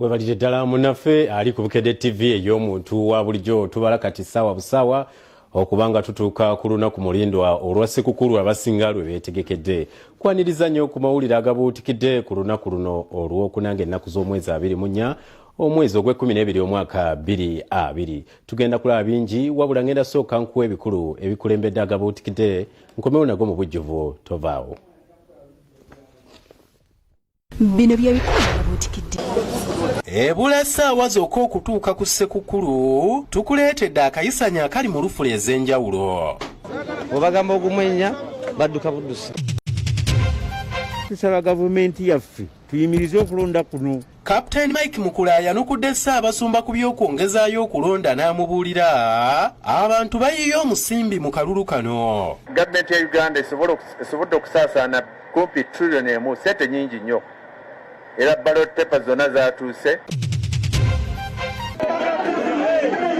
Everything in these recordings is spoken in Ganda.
Webalire ddala munaffe ali ku Bukedde TV ey'omuntu wa bulijjo. Tubala kati ssaawa busaawa okuba nga tutuuka ku lunaku mulindwa olwa Ssekukulu abasinga lwe beetegekedde. Kwaniriza nnyo ku mawulire agabuutikidde ku lunaku luno olwokuna ng'ennaku z'omwezi 24 omwezi ogw'ekkumi n'ebiri omwaka 2020. Tugenda kulaba bingi, wabula ngenda sooka nkuwa ebikulu ebikulembedde agabuutikidde, nkomewo nago mu bujjuvu. Tovaawo. Bino bye bikulu ababuutikidde. Ebula ssaawa zokka okutuuka ku Ssekukulu, tukuleetedde akayisanyo akali mu lufula ez'enjawulo. Bwebagamba ogumwenya badduka buddusi. Tusaba gavumenti yaffe tuyimirize okulonda kuno. Kapiteeni Mike Mukula ayanukudde Ssaabasumba ku by'okwongezaayo okulonda n'amubuulira abantu bayiye omusimbi mu kalulu kano. Gavumenti ya Uganda esobodde okusaasaana kumpi trillion emu, ssente nyingi nnyo, era ballot papers zonna zatuuse.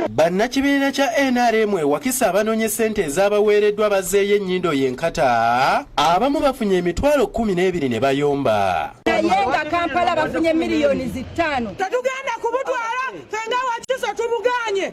Bannakibiina kya NRM e Wakiso abanoonye ssente ezaabaweereddwa bazzeeyo ennyindo y'enkata, abamu bafunye emitwalo 12 ne bayomba. Naye nga Kampala bafunye miliyoni 5. Tetugenda kubutwala, ffe nga Wakiso tubuganye.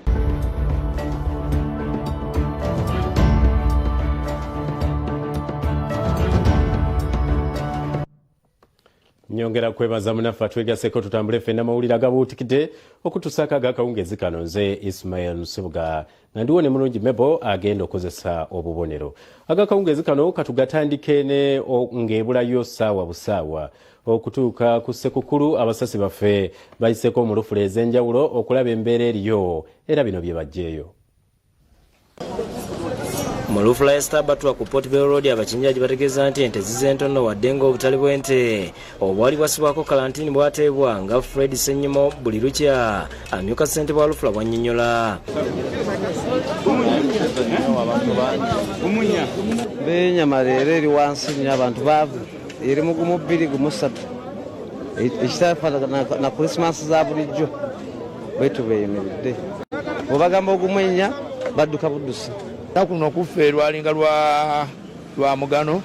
Nyongera kwebaza munaffe atwegaseko tutambule ffenna mawulire agabuutikidde okutusaako ag'akawungeezi kano. Nze Ismail Nsubuga nga ndiwo ne mulungi Mebo agenda okukozesa obubonero. Ag'akawungeezi kano katugatandike ne ng'ebulayo ssaawa busaawa okutuuka ku Ssekukulu. Abasasi baffe bayiseeko mu lufula ez'enjawulo okulaba embeera eriyo, era bino bye baggyeeyo. Mu lufula ya Star Batwa ku Port Bell Road, abakinjaji bategeeza nti ente zize ntono wadde ng'obutale bw'ente obwali bwasibwako kalantini bwateebwa, nga Fred Ssenyimo buli lukya amyuka ssentebe wa lufula bwannyonnyola. Benyama leero eri wansi nnyo, abantu baavu, eri mu gumu bbiri gumu ssatu, ekitafaanana na Krisimansi za bulijjo. Bwetu beyimiridde, bwebagamba ogumwenya badduka buddusi. Lunaku luno kuffe lwalinga lwa mugano,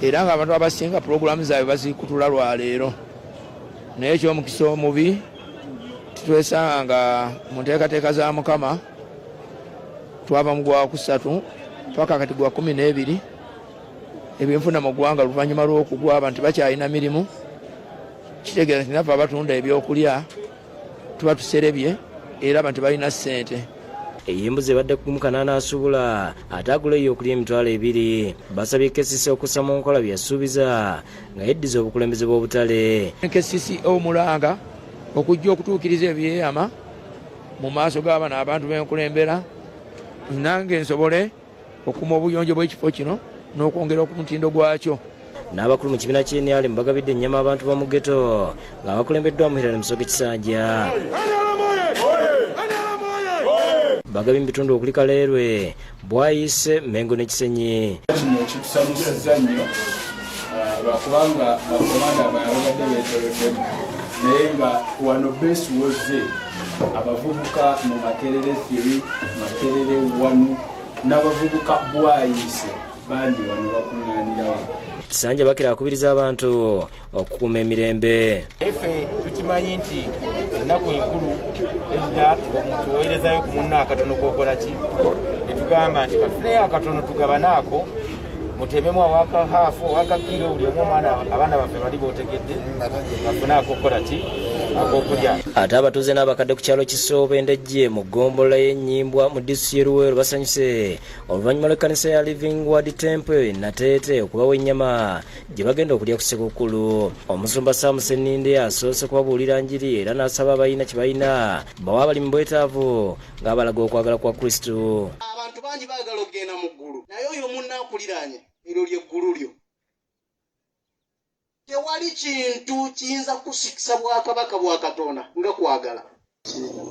era nga abantu abasinga pulogulaamu zaabwe bazikutula lwaleero, naye ekyomukisa omubi titwesanga nga mu nteekateeka za Mukama twava mu gwa kusatu paka kati gwa 12. Ebyenfuna mu ggwanga oluvannyuma lw'okugwa abantu tebakyalina mirimu, kitegeeza nti naffe abatunda ebyokulya tuba tuserebye, era abantu tebalina ssente. Ey'embuzi ebadde ku gumu kanaana asubula, ate agula ey'okulya emitwalo 2. Basabye KCC okussa mu nkola bye yasuubiza nga yeddiza obukulembeze bw'obutale. KCC omulanga okujja okutuukiriza ebyeyama mu maaso g'abano abantu b'enkulembera, nange nsobole okukuuma obuyonjo bw'ekifo kino n'okwongera ku mutindo gwakyo. N'abakulu mu kibiina ky'e NRM bagabidde ennyama abantu ba mu ghetto nga bakulembeddwamu Hilary Musoke Kisanja. Bagabye mu bitundu okuli Kaleerwe, Bwayiise, Mengo ne Kisenyi. Kino kitusanyusizza nnyo lwakubanga bakomanda abalala babadde beetoloddemu, naye nga wano besi wozze abavubuka mu Makerere 3, Makerere 1 n'abavubuka Bwayiise bangi wano bakuŋŋaanirawo. Kisanja bakira akubiriza abantu okukuuma emirembe. Ffe tukimanyi nti ennaku enkulu edda omuntu oweerezayo ku munno akatono k'okola ki, ne tugamba nti katufuneyo akatono tugabanaako, mutememu awaka haafu owaka kiro, buli omu omwana abaana baffe bali bootegedde bafune akokukola ki, akokulya. Ate abatuuze n'abakadde ku kyalo Kisooba Endejje mu ggombolola y'Ennyimbwa mu disitulikiti y'e Luweero basanyuse oluvannyuma lw'ekkanisa ya Living Word Temple e Nateete okubawa ennyama gye bagenda okulya ku Ssekukulu. Omusumba Sam Sseninde asoose kubabuulira njiri era n'asaba abalina kye balina bawe abali mu bwetaavu ng'abalaga okwagala kwa Kristo. Abantu bangi baagala okugenda mu ggulu, naye oyo munno akuliraanye, eryo ly'eggulu lyo. Tewali kintu kiyinza kusikisa bwakabaka bwa Katonda nga kwagala.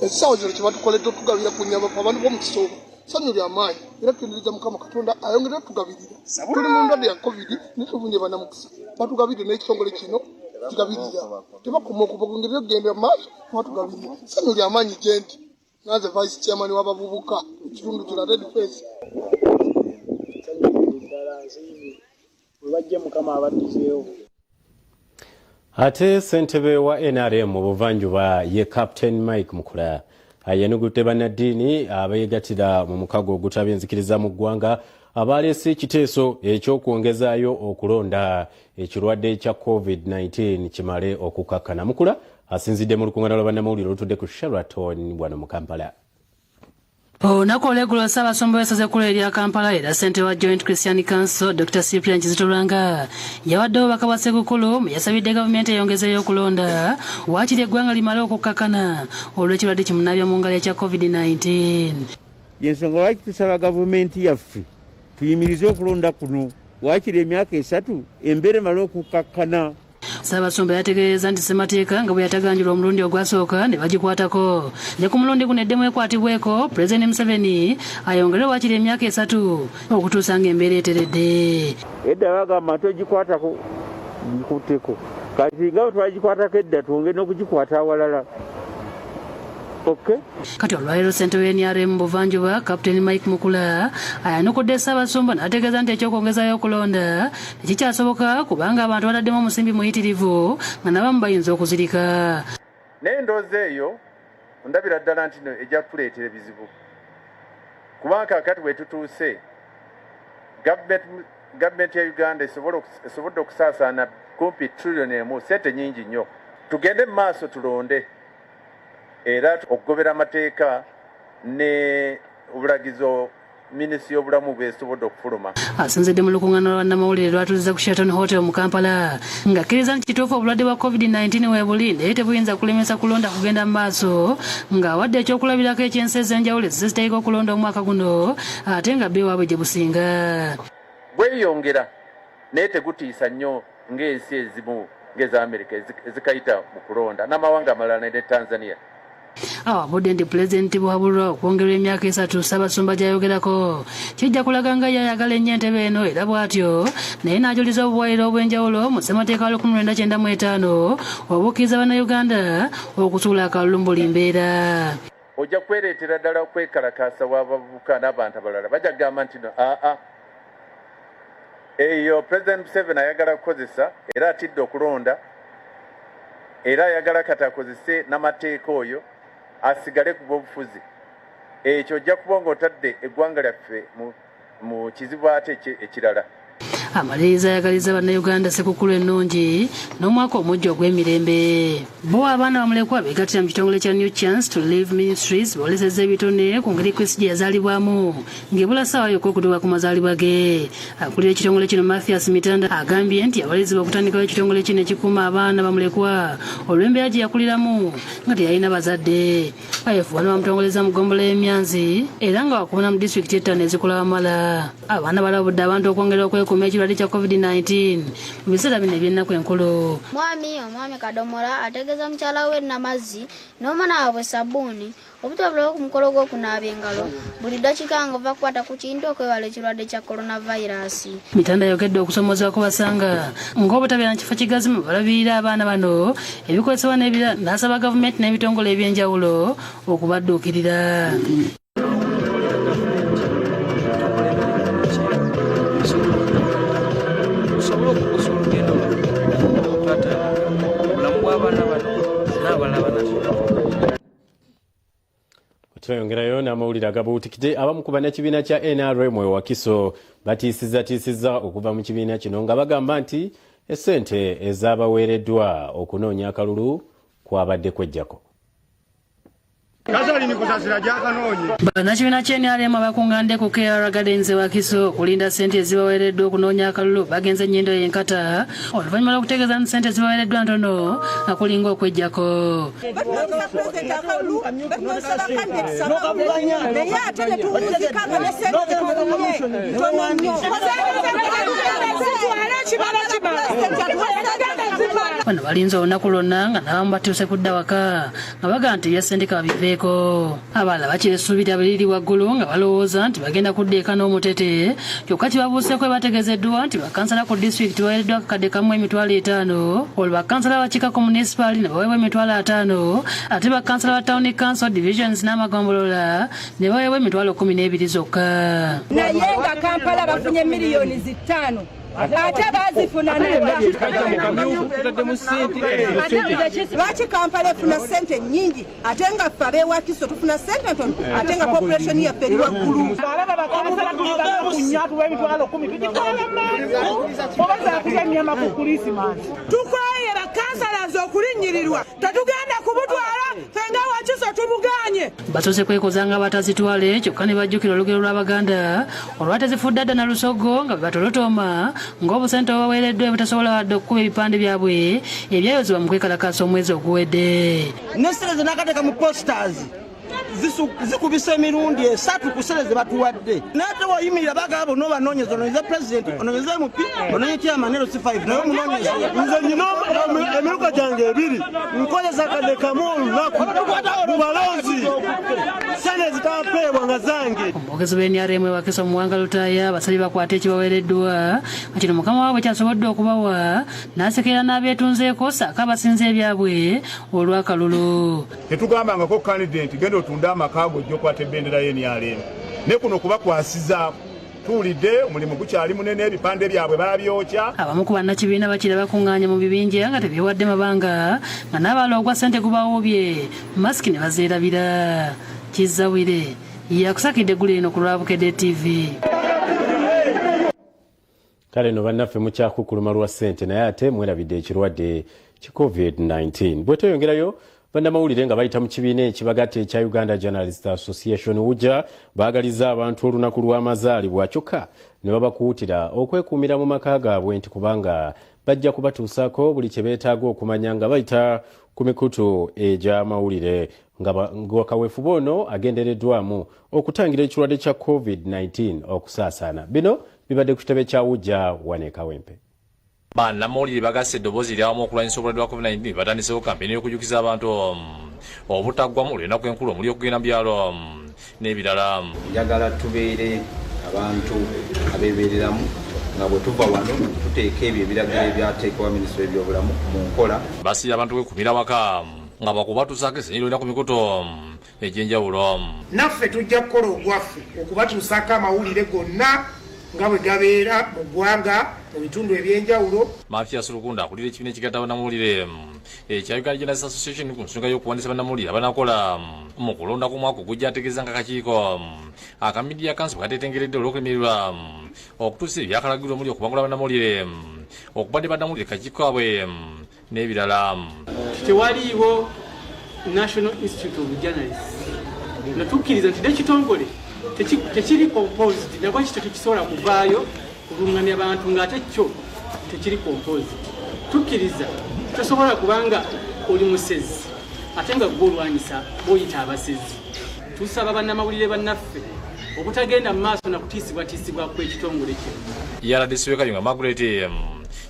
Essaawa zino kye batukoledde otugabira ku nnyama ffe abantu b'omu Kisoobo ssanyu lya maanyi, era tulindirira Mukama Katonda ayongere otugabirira. Tuli mu ndwadde ya Covid naye tubunye banamukisa batugabirire, n'ekitongole kino kigabirira, tebakoma okubongera okugenda mu maaso batugabirira. Ssanyu lya maanyi gyendi nanze vice chairman w'abavubuka mu kitundu kino ate defense. Ddala nsiimye bwe bajje, Mukama abaddizeewo. Ate ssentebe wa NRM mu buvanjuba ye Captain Mike Mukula ayanugudde bannaddiini abeegattira mu mukago ogutaba enzikiriza mu ggwanga abaleese ekiteeso eky'okwongezaayo okulonda ekirwadde kya COVID-19 kimale okukakkana. Mukula asinzidde mu lukuŋŋaana lwa bannamawulire olutudde ku Sheraton wano mu Kampala. Olunaku olweggulo Ssaabasumba w'essaza ekkulu erya Kampala era ssentebe wa Joint Christian Council Dr. Cyprian Kizito Lwanga yawadde obubaka bwa Ssekukkulu mwe yasabidde gavumenti eyongezeeyo okulonda waakiri eggwanga limale okukkakkana olw'ekirwadde kimunaabya mu ngalo ekya COVID-19. Y'ensonga lwaki tusaba gavumenti yaffe tuyimirize okulonda kuno waakiri emyaka 3 embeera emale okukkakkana. Ssaabasumba yategeeza nti ssemateeka nga bwe yataganjulwa omulundi ogwasooka ne bagikwatako ne ku mulundi guno eddemu ekwatibweko Pulezidenti Museveni ayongere waakiri emyaka 3 okutuusa ng'embeera eteredde. Edda bagamba nti ogikwatako gikutteko, kati nga bwe twagikwatako edda twongere n'okugikwata awalala. Okay. Kati olwaleero ssentebe wa NRM mu buvanjuba Captain Mike Mukula ayanukudde Ssaabasumba n'ategeeza nti eky'okwongezaayo okulonda tekikyasoboka kubanga abantu bataddemu omusimbi muyitirivu nga n'abamu bayinza okuzirika. Naye endowooza eyo ndabira ddala nti no ejja kutuleetera ebizibu kubanga kaakati we tutuuse gavumenti ya Uganda esobodde okusaasaana kumpi trillion 1, ssente nnyingi nnyo. Tugende mu maaso tulonde era okugobera amateeka ne obulagizo minisitule y'obulamu bwesobodde okufuluma. Asinzidde mu lukuŋŋaana lwa bannamawulire lwatuuziza ku Sheraton Hotel mu Kampala ng'akkiriza nti kituufu obulwadde bwa COVID-19 weebuli naye tebuyinza kulemesa kulonda kugenda mu maaso, ng'awadde ekyokulabirako eky'ensi ez'enjawulo ezizze ziteeka okulonda omwaka guno ate nga bbe waabwe gye businga. Gweyongera naye tegutiisa nnyo ng'ensi ezimu ng'eza Amerika ezikayita mu kulonda n'amawanga amalala ne Tanzania. Awabudde nti Pulezidenti bw'abulwa okwongerwa emyaka 3 Ssaabasumba gy'ayogerako kijja kulaga nga ye ayagala ennyo entebe eno era bw'atyo naye n'ajuliza obuwaayiro obw'enjawulo mu ssemateeka wa 1995 obukkiriza Bannayuganda okusuula akalulu mu buli mbeera. Ojja kwereetera ddala okwekalakaasa w'abavubuka n'abantu abalala bajja kugamba nti no aa eyo President Museveni ayagala kukozesa era atidde okulonda era ayagala kati akozese n'amateeka oyo asigale ku bw'obufuzi. Ekyo ojja kuba ng'otadde eggwanga lyaffe mu kizibu ate ekirala. Amaliriza ayagaliza Bannayuganda Ssekukkulu ennungi n'omwaka omuggya ogw'emirembe. Bo abaana bamulekwa beegattira mu kitongole kya New Chance to Live Ministries boolesezza ebitone ku ngeri Kristo gye yazaalibwamu ng'ebula ssaawa yokka okutuuka ku mazaalibwa ge. Akulira ekitongole kino Mathias Mitanda agambye nti abalizibwa okutandikawo ekitongole kino ekikuuma abaana bamulekwa olw'embeera gye yakuliramu nga teyalina bazadde. Ayefu bano bamutongoleza mu ggombolola y'Emyanzi era nga wakubona mu disitulikiti 5 ezikola Wamala. Abaana balabudde abantu okwongera okwekuuma ekirwadde kya COVID-19 mu biseera bino eby'ennaku enkulu. Omwami Kadomola ategeeza mukyala we Namazzi n'omwana waabwe Sabbuuni obutabulawo ku mukolo gw'okunaaba engalo buli ddakiika nga ova kukwata ku kintu okwewala ekirwadde kya coronavirus. Mitanda ayogedde okusomooza kubasanga ng'obutabeera mu kifo kigazi mu balabirira abaana bano ebikozesebwa n'ebirala n'asaba gavumenti n'ebitongole eby'enjawulo okubadduukirira. Tweyongerayo n'amawulire agabuutikidde. Abamu ku bannakibiina kya NRM e Wakiso batiisizza okuva mu kibiina kino nga bagamba nti essente ezaabaweereddwa okunoonya akalulu kwabadde kwejjako. Bannakibiina kya NRM abakuŋŋaanidde ku KR Gardens e Wakiso okulinda ssente ezibaweereddwa okunoonya akalulu bagenze ennyindo y'enkata oluvannyuma lw'okutegeeza nti ssente ezibaweereddwa ntono nga kulinga okwejjako. Bano balinze olunaku lwonna nga n'abamu batuuse kudda waka nga bagamba nti ebya ssente kabiveeko. Abalala bakyesuubira bwe liri waggulu nga balowooza nti bagenda kudda eka n'omutete, kyokka kibabuuseeko bwe bategeezeddwa nti bakansala ku disitulikiti baweereddwa akakadde kamu 50,000, olwo bakansala abakiika ku munisipaali ne baweebwa 50,000, ate bakansala ba town council divisions n'amagombolola ne baweebwa 12,000 zokka. Naye nga Kampala bafunye miliyoni 5. Ate bazifuna. Lwaki Kampala efuna ssente nnyingi ate nga ffe ab'ewakiso tufuna ssente ntono, ate nga population yaffe eri waggulu? Alaba bakansala tulibanakunya tuwa 100,000 tugitwala maaso oba zakulya nnyama ku Krisimansi. Tukooye bakansalazi okulinnyirirwa, tetugenda kubutwala, ffe nga Wakiso tubuganye. Basoose kwekoza nga batazitwale, kyokka ne bajjukira olugero lw'Abaganda olwatezifudde dda na lusogo nga bwe batolotooma ng'obusente obubaweereddwa ebutasobola wadde okukuba ebipande byabwe ebyayozebwa mu kwekalakaasa omwezi oguwedde. Ne sente ze nakateeka mu posters zikubisa emirundi 3 ku sente ze batuwadde, naye ate woyimirira bagaba bonna obanoonyeza, onoonyeze pulezidenti, onoonyeze MP, onoonye chairman LC5, naye omunoonyeze. Nze nyina emiruka gyange 2 nkozesa kadde kamu olunaku mu balonzi, sente zitampeebwa nga zange. Omwogezi wa NRM Wakiso Muwanga Lutaaya abasabye bakwate ekibaweereddwa nga kino mukama waabwe kyasobodde okubawa, n'asekerera n'abeetunzeeko ssaako abasinze ebyabwe olw'akalulu. Tetugambangako candidate genda otunde amaka go ojja okwata ebendera ya NRM, ne kuno kubakwasiza tuwulidde omulimu gukyali munene, ebipande byabwe babyokya. Abamu ku bannakibiina bakira bakuŋŋaanya mu bibinja nga tebeewadde mabanga, nga n'abalala ogwa ssente gubawoobye masiki ne bazeerabira. Kizawire yakusakidde eggulu eno ku lwa Bukedde TV. Kale no bannaffe mukyakukkuluma lwa ssente, naye ate mwerabidde ekirwadde ki COVID-19. Bwe tweyongerayo, bannamawulire nga bayita mu kibiina ekibagatta ekya Uganda Journalist Association UJA baagaliza abantu olunaku lw'amazaalibwa, kyokka ne babakuutira okwekuumira mu maka gaabwe nti kubanga bajja kubatuusaako buli kye beetaaga okumanya nga bayita ku mikutu egy'amawulire, nga kaweefube ono agendereddwamu okutangira ekirwadde kya COVID-19 okusaasaana. Bino bibadde ku kitebe kya UJA wano e Kawempe. Bannamawulire bagasse eddoboozi eryawamu okulwanyisa obulwadde bwa COVID-19, batandisewo kampeyini y'okujjukiza abantu obutaggwamu olw'ennaku enkulu omuli okugenda mu byalo n'ebirala. Njagala tubeere abantu abeebereramu nga bwe tuva wano tuteeka ebyo ebiragiro ebyateekebwa minisitule y'ebyobulamu mu nkola. Basiibye abantu kwekuumira waka nga bakubatuusaako essanyu lyonna ku mikutu egy'enjawulo. Naffe tujja kukola ogwaffe okubatuusaako amawulire gonna nga bwe gabeera mu ggwanga mu bitundu eby'enjawulo. Mathias Lukunda akulira ekibiina ekigatta bannamawulire ekya Uganda Journalists Association ku nsonga y'okuwandiisa bannamawulire abanakola mu kulonda kw'omwaka ogujja, ategeeza nga akakiiko aka Media Council kateetengeredde olw'okulemererwa okutuusa ebyakalagirwa omuli okubangula bannamawulire, okuba ne bannamawulire kakiiko kaabwe n'ebirala. Tewaliiwo National Institute of Journalists, nga tukkiriza nti n'ekitongole tekiri composed, nabwe kityo tekisobola kuvaayo kulungamya bantu ng'ate kyo tekiri composed. Tukkiriza tosobola kubanga oli musezi ate nga gwe olwanyisa bw'oyita abasezi. Tusaba bannamawulire bannaffe obutagenda mu maaso na kutiisibwatiisibwa kw'ekitongole kino. RDC w'e Kayunga Margaret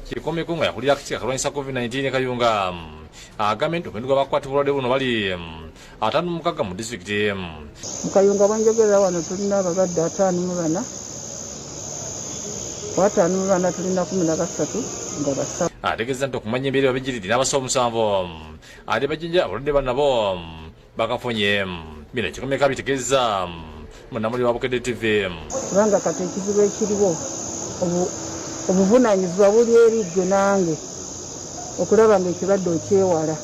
Kikomeko nga yakulira akakiiko akalwanyisa COVID-19 e Kayunga agambye nti omuwendo gw'abakwatibwa obulwadde buno bali 56 mu disitulikiti. Mu Kayunga bwenjogerera wano tulina abalwadde 54, ku 54 tulina 13 nga basawo. Ategeeza nti okumanya embeera ebabijjiridde n'abasawo 7 ate bajjanja abalwadde bano nabo bakafunye. Bino Kikomeko abitegeeza munnamawulire wa Bukedde TV. Kubanga kati ekizibu ekiriwo obuvunaanyizibwa buli eri ggwe nange okulaba ng'ekirwadde okyewala.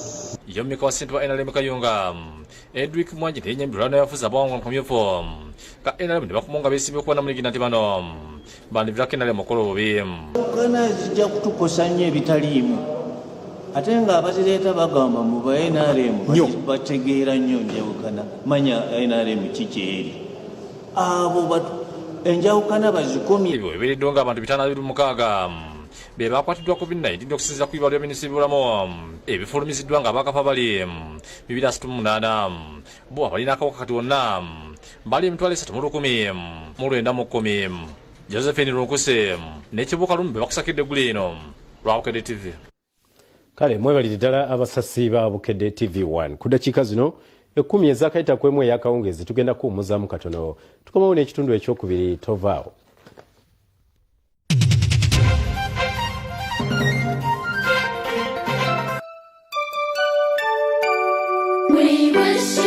Ye omumyuka wa ssentebe wa NRM Kayunga Edric Mwangi teyenyamidde olwa n'abafuzi abawangula mu kamyufu ka NRM ne bakomawo nga beesimbye okuba namunigina nti bano bandivirako NRM okukola obubi. Kana zijja kutukosa nnyo ebitaliimu, ate ng'abazireeta bagamba mu ba NRM bategeera nnyo njawukana, manya NRM ki kyeri. Abo enjawukana bazikomye. Ebyo bibeereddwa ng'abantu 526 be bakwatiddwa COVID-19 okusinziira ku bibalo bya minisitule y'ebyobulamu ebifulumiziddwa nga abakafa bali 238. Bo abalina akawuka kati wonna bali 301,910. Josephine Lunkuse n'ekibuuka Lumbe bakusakidde eggulu eno lwa Bukedde TV. Kale mwebalire ddala abasasi ba Bukedde TV1. Ku ddakiika zino 10 ezakayita ku emu ey'akawungeezi tugenda kuwummuzaamu katono, tukomawo n'ekitundu ekyokubiri, tovaawo. We wish